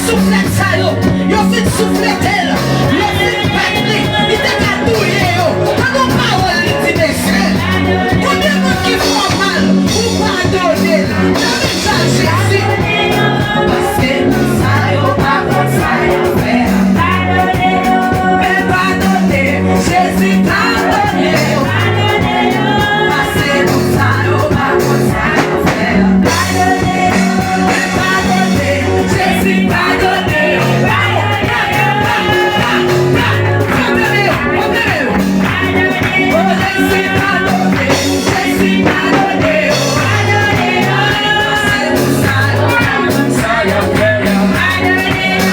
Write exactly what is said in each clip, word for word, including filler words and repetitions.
Souflèt sa yo, yo fin souflete l, yo fin bat li, li te ka touye yo. Tande yon pawòl li di, mesye. Konbyen moun ki fè w mal, ou padone l? Tande sa Jezi. Paske moun sa yo pa konn sa y ap fè a. Padone yo, men padone. Jezi padone yo. Paske moun sa yo pa konn sa y ap fè a. Padone yo, men padone. Jezi padone yo. Padone yo, padone yo. Padone yo. Oh, Jezi padone. Jezi padone yo. Padone yo. Paske moun sa yo pa konn sa y ap fè a. Padone yo.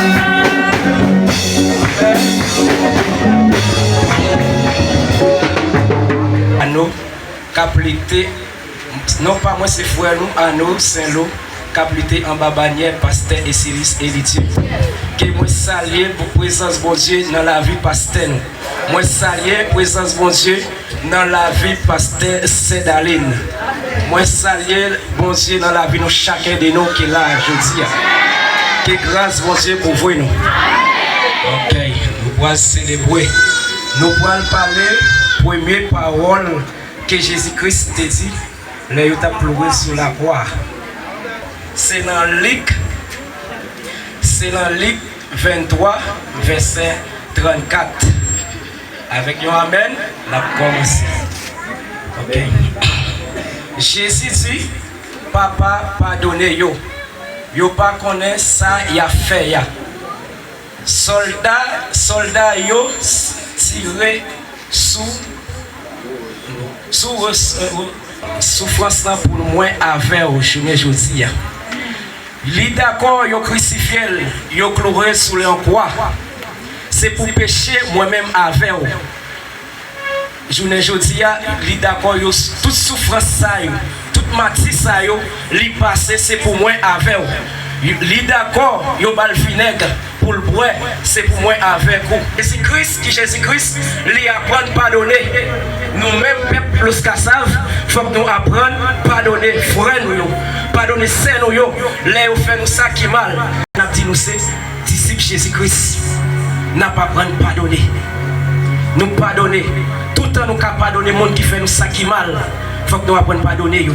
Ano k ap lite, non pa mwen, se frè nou Ano Senlo k ap lite anba banyè pastè Esilis Elidye. Ke mwen salye pou prezans Bondye nan lavi pastè nou. Mwen salye prezans Bondye nan lavi pastè Sèdalin. Mwen salye Bondye nan lavi nou, chaken de nou ki la jodi a. Ke gras Bondye kouvri nou. Ok, nou pral selebre. Nou pral pale premye pawòl ke Jezi Kris te di lè yo t ap kloure l sou lakwa. Se nan Lik, se nan Lik venntwa, vèsè trannkat. Avèk yon amèn, n ap kòmanse. Ok. Jezi di, Papa, padone yo. Yo pa konnen sa y ap fè a. Sòlda, sòlda yo s-, tire sou, sou res-, soufrans lan pou mwen avè w jounen jodi a. Li dakò yo krisifye l, yo kloure l sou yon kwa. Se pou peche mwen menm avè w. Jounen jodi a, li dakò yo, tout soufrans sa yo, tout mati sa yo, li pase, se pou mwen avè w. Li dakò yo ba l vinèg pou l bwè, se pou mwen avèk ou. Jezi Kris, ki Jezi Kris, li aprann padone. Nou menm pèp Los Casav, fòk nou aprann padone frè nou yo, padone sè nou yo, lè yo fè nou sa ki mal. N ap di nou se disip Jezi Kris. N ap aprann padone. Nou padone. Toutan nou ka padone moun ki fè nou sa ki mal, fòk nou aprann padone yo.